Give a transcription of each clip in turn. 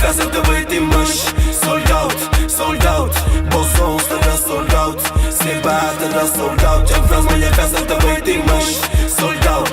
Festa ta bai ti manxe Sold out, sold out Bo som sta da sold out Se ba ta da sold out Dja fla-s ma nha festa ta bai ti manxe Sold out.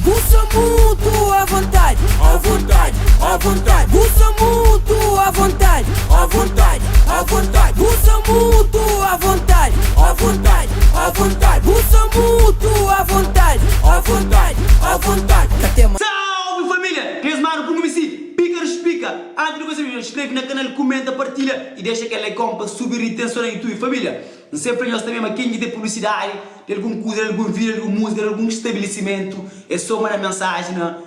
Bu sta mutu avontadi, avontadi, avontadi. Bu sta mutu avontadi, avontadi, avontadi. Bu sta mutu avontadi, avontadi, avontadi. Bu sta mutu avontadi, avontadi, avontadi. Ka ten ma. Salve família! Kes manu ku numi si Pika Rispika! Antis di kumesa video inskreve na kanal, kumenta, partilha i dexa kel like pa subi ritenson na YouTube. Família, N sempre fla nhos tanbe ma ken ki ten publisidadi di algun kuza, di algun video, di algun múzika, di algun stabilisimentu é so manda mensaji na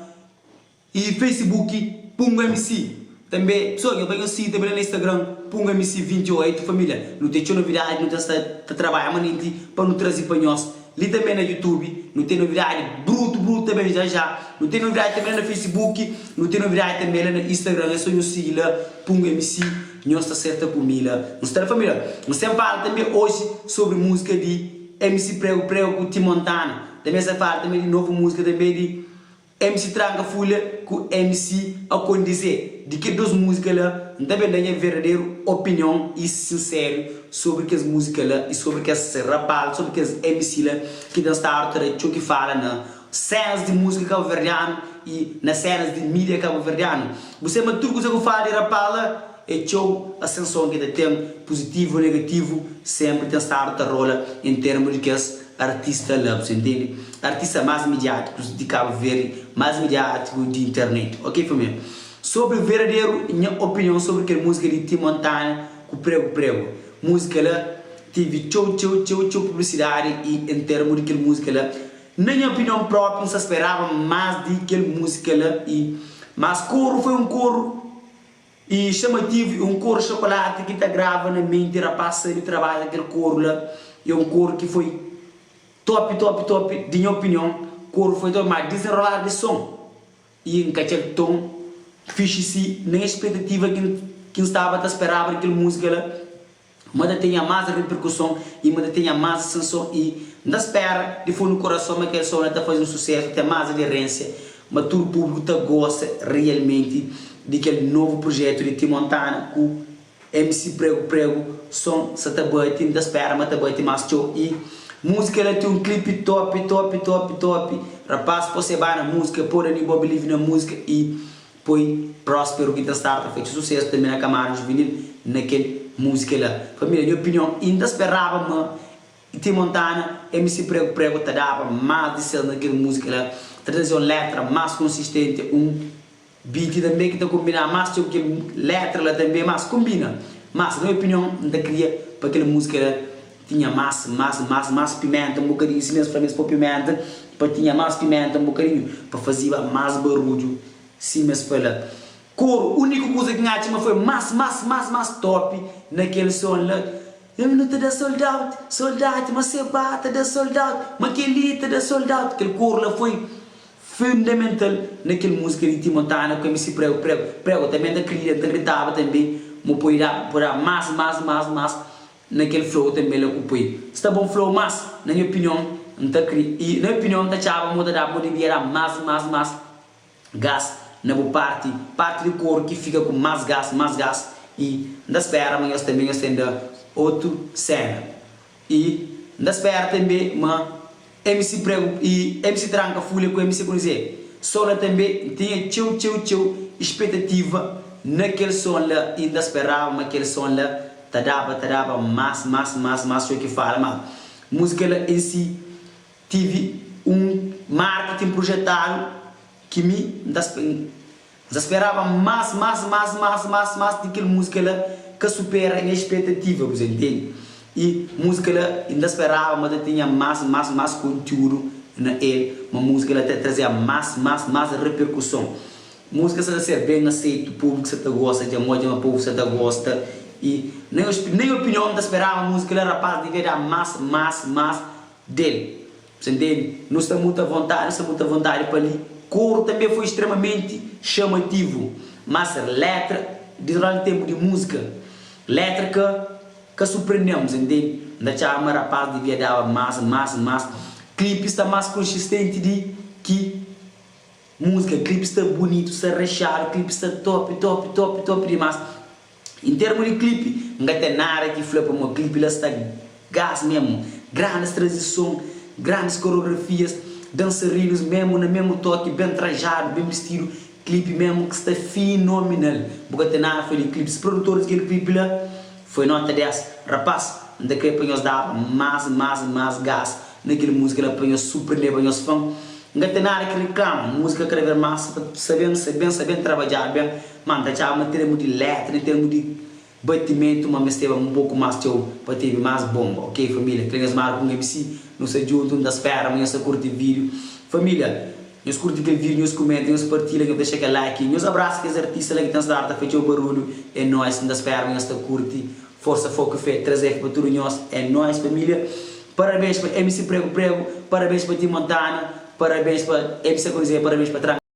i Facebook Pungo MC. Tanbe pesoas nhos bai nhos sigi tanbe la na Instagram Pungo MC 28. Família, nu ten txeu novidadi, nu ta sta ta trabadja manenti pa nu traze pa nhos. Li tanbe na YouTube nu ten novidadi brutu brutu ta ben já já. Nu ten novidadi tanbe la na Facebook, nu ten novidadi tanbe la na Instagram. É so nhos sigi la Pungo MC, nhos ta serta ku mi la. Nu sta la família. N sen fala tanbe oji sobri múzika di MC Prego Prego ku Ti Montana. Tanbe sen fala tanbe di novu múzika tanbe di MC Tranka Fulha ku MC Akondize. Di kel dos múzika la, N ta ben da nha verdaderu opinion i sinseru sobri kes múzika la i sobri kes rapaz, sobri kes MC la ki ten stadu ta da txeu ki fala na sénas di múzika kabuverdianu i na sénas di mídia kabuverdianu. Bu sabe ma tudu kuza ku fala di rapaz la é txeu asenson ki ta ten, puzitivu ô negativu, sénpri ten stadu ta rola en termu di kes artista la, bu sa intende? Artista más midiátikus di Kabu Verdi, más midiátiku di internet, ok família? Sobri verdaderu nha opinion sobri kel múzika di Ti Montana ku Pregu Pregu, múzika la tevi txeu txeu txeu txeu publisidadi i en termu di kel múzika la, na nha opinion própi N sta speraba más di kel múzika la i mas koru foi un koru E xamativu e un koru xokolati ki ta grava na menti rapaz sabi trabadja kel koru la e un koru ki foi top top top di nha opinion koru foi top ma dizenrolar di son e N ka txal ton fixi si nen expectativa ki N staba ta speraba di kel musika la. Ma ta tenha más reperkuson i ma ta tenha más asenson i N ta spera di fundu kurason ma kel son la ta faze un susésu, ten más aderénsia, ma tudu públiku ta gosta rialmenti di kel novu prujétu di Ti Montana ku MC Pregu Pregu. Son sa ta bati, N ta spera ma ta bati más txeu i múzika la ten un klipi top, top, top, top. Rapaz pô se ba na múzika, pô Dani Bob Live na múzika i. Poi Próspero ki ta staba ta fai susesu tanbe na Kamara Juvenil na kel múzika la. Família, nha opinion, i N ta speraba ma Ti Montana, MC Prego Prego ta daba más di ses na kel múzika la, ta traze un letra más konsistenti, un beat tanbe ki ta konbina más txeu ku kel letra la tanbe, mas konbina. Mas, na nha opinion, N ta kria pa kel múzika la tinha más, más, más, más pimenta un bokadinhu, sima es fla ma es pô pimenta, pa tinha más pimenta un bokadinhu, pa faziba más barudju, sima es fla. Koru, úniku kuza ki N atxa ma foi más, más, más, más top na kel son la, Ê nu ta da sold out, sold out, ma se ba ta da sold out, ma kel-li ta da sold out. Kel koru la foi fundamental na kel múzika di Ti Montana ku MC Prego Prego. Prego tanbe N ta kria, N ta gritaba tanbe ma poi da, poi da más, más, más, más. Na kel flow tanbe la ku pui sta bom flow mas na nha opinion nta kri i na opinion nta txaba mo ta da mo dibia da mas mas mas gas na bu parti parti di koru ki fika ku mas gas mas gas i nta spera ma nhos tanbe nhos ten da otu sena i nta spera tanbe ma MC prego i MC tranka fulha ku MC kunize son la tanbe N tinha txeu txeu txeu expectativa na kel son la i N ta speraba ma kel son la ta daba ta daba mas mas mas mas txeu ki fala ma musika la em si tive un marketing projetadu ki mi N ta N ta speraba mas mas mas mas mas mas di kel musika la ka supera nha expectativa bu sa intende i musika la N ta speraba ma ta tinha mas mas mas kontiudu na el ma musika la ta trazeba mas mas mas reperkuson Múzika sa ta ser ben aseitu, públiku sa ta gosta, dja N odja ma povu sa ta gosta i na nha opinion N ta speraba múzika la rapaz devia da más, más, más del. Bu ntende? Nu sta mutu avontadi, nu sta mutu avontadi pa li. Koru tanbe foi stremamenti xamativu, mas letra di duranti tenpu di múzika, letra ka ka surprende-m, bu ntende? N ta atxaba ma rapaz devia daba más, más, más. Klipi sta más konsistenti di ki. Múzika, clip sta bunitu, sta rexadu, clip sta top, top, top, top dimas. Em termu di clip, N ka ten nada ki fla pamodi clip la sta gas memu. Grandes tranzison, grandes koreografias, dansarinus memu na memu toki, ben trajadu, ben bistidu, clip memu ki sta finominal. Bu ka ten nada fla di clip. Si produtoris di kel clip la foi nota 10. Rapaz, N ta kre pa nhos daba mas, mas, mas gas na kel múzika la pa nhos surprendeba nhos fan. N ka ten nada ki riklama, múzika kada vez mas sa ta sa ben, sa ben, sa ben trabadjadu ben. Ma N ta atxaba ma termu di letra, em termu di batimentu ma mesteba un poku mas txeu pa tevi mas bomba. Ok familia, kre nhos mara ku un MC, nu sta djuntu, N ta spera ma nhos ta kurti video. Familia, nhos kurti kel video, nhos kumenta, nhos partilha, nhos dexa kel like, nhos abrasa kes artista la ki ten stadu ta fai txeu barulhu. É nois, N ta spera ma nhos ta kurti. Forsa foku i fé 3F pa tudu nhos é nois familia. Parabéns pa MC Prego Prego, parabéns pa Ti Montana, parabéns pa MC Agonizé, parabéns pa Tranka.